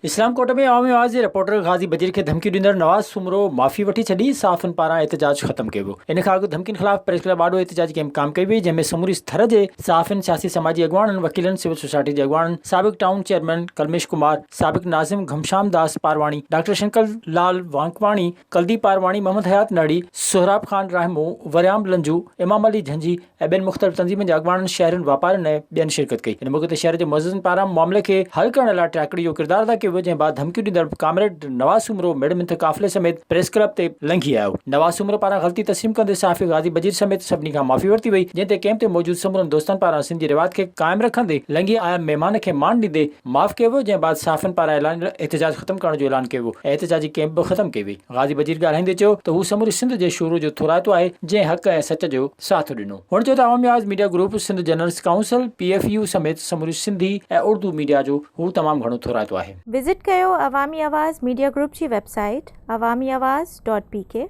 اسلام ڪوٽ ۾ عوامي آواز جي رپورٽر غازي بجير کي ڌمڪيون ڏيندڙ نواز سومرو معافي وٺي ڇڏي، صحافين پاران احتجاج ختم ڪيو ويو. ان کان اڳ ڌمڪين خلاف پريس ڪلب آڏو احتجاجي ڪئمپ قائم ڪئي وئي، جنهن ۾ سموري ٿر جي صحافين، سياسي سماجي اڳواڻن، وڪيلن، سول سوسائٽي جي اڳواڻن، سابق ٽائون چيئرمين ڪلميش ڪمار، سابق ناظم گهمشام داس پارواڻي، ڊاڪٽر شنڪر لال وانڪواڻي، ڪلديپ پارواڻي، محمد حيات نهڙي، سهراب خان راهمون، وريام لنجو، امام علي جهنجي ۽ ٻين مختلف تنظيمن جي اڳواڻن، شهرين، واپارين ۽ ٻين شرڪت ڪئي. ان موقعي تي شهر جي معززن پاران معاملي کي حل ڪرڻ لاء ٽياڪڙي جو ڪردار ادا ڪيو ويو، جنهن بعد ڌمڪيون ڏيندڙ ڪامريڊ نواز سومرو ميڙ منٿ قافلي سميت پريس ڪلب تي لنگهي آيو. نواز سومرو پاران غلطي تسليم ڪندي صحافي غازي بجير سميت سڀني کان معافي ورتي وئي، جنهن تي ڪئمپ تي موجود سمورن دوستن پاران سنڌ جي روايت کي قائم رکندي لنگهي آيل مهمان کي مان ڏيندي معاف ڪيو ويو، جنهن بعد صحافين پاران اعلانيل احتجاج ختم ڪرڻ جو اعلان ڪيو ويو ۽ احتجاجي ڪئمپ به ختم ڪئي وئي. غازي بجير ڳالهائيندي چيو ته هو سموري سنڌ جي شعور جو ٿورائتو آهي جنهن حق ۽ سچ جو ساٿ ڏنو. هن چيو ته Awami Awaz media group, Sindh journalist council, P F U سميت سموري سنڌي ۽ اردو ميڊيا جو هو تمام گهڻو ٿورائتو آهي. وزٽ ڪيو عوامي آواز ميڊيا گروپ جي website Awami Awaz dot P K.